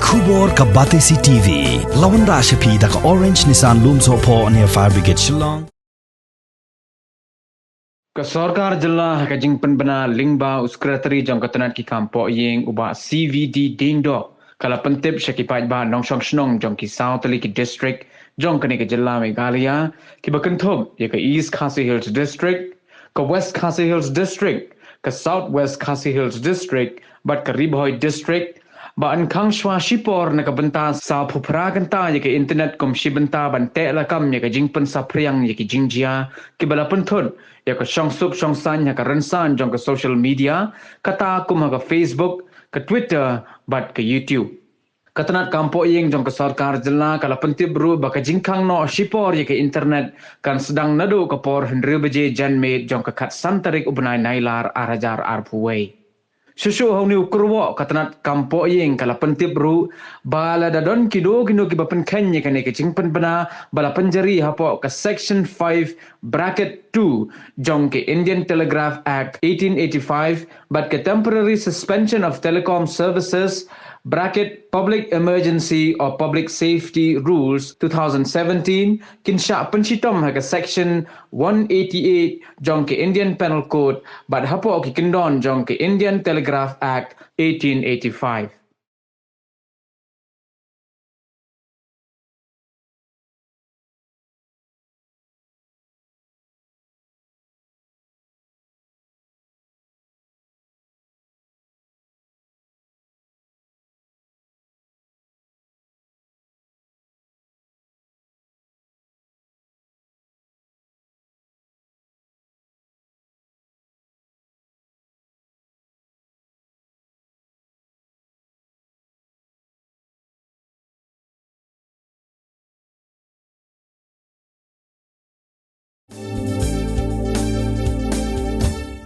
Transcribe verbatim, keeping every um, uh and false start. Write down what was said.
Khubor ka Batesi T V. Lawan da sha phi da ka Orange Nissan Lumsohphoh near Fire Brigade Shillong. Ka sorkar jylla ha ka jingpynbna lyngba u secretary jong ka tnat ki kam poh ïing u bah C V D Diengdoh ka la pyntip sha ki paidbah nongshong shnong jong ki saw tylli ki district jong kane ka jylla Meghalaya kiba kynthup ïa ka East Khasi Hills District, ka West Khasi Hills District, ka South West Khasi Hills District bad ka Ri Bhoi District ba yn khang shuwa shipor na ka bynta sa phew phra kynta ïa ka internet kum shi bynta ban teh lakam ïa ka jingpynsaphriang ïa ki jingjia kiba la pynthut ïa ka shongsuk shongsaiñ ha ka rynsan jong ka social media, kata kum ha ka Facebook, ka Twitter bad ka YouTube. Ka tnat kam poh ïing jong ka sorkar jylla ka la pyntip ruh ba ka jingkhang noh shipor ïa ka internet kan sdang naduh ka por hynriew baje janmiet jong ka khatsan tarik u bnai Nailar ar hajar arphew wei. Shuh shuh ha une u kyrwoh ka tnat kam poh ïing ka la pyntip ruh ba lada don kino kino kiba pynkheiñ ïa kane ka jingpynbna ba la pynjari hapoh ka Section five Bracket two jong ka Indian Telegraph Act eighteen eighty-five bad ka Temporary Suspension of Telecom Services Bracket Public Emergency or Public Safety Rules two thousand seventeen kin shah pynshitom ha ka Section one eighty-eight jong ka Indian Penal Code bad hapoh ki kyndon jong ka Indian Telegraph Act eighteen eighty-five.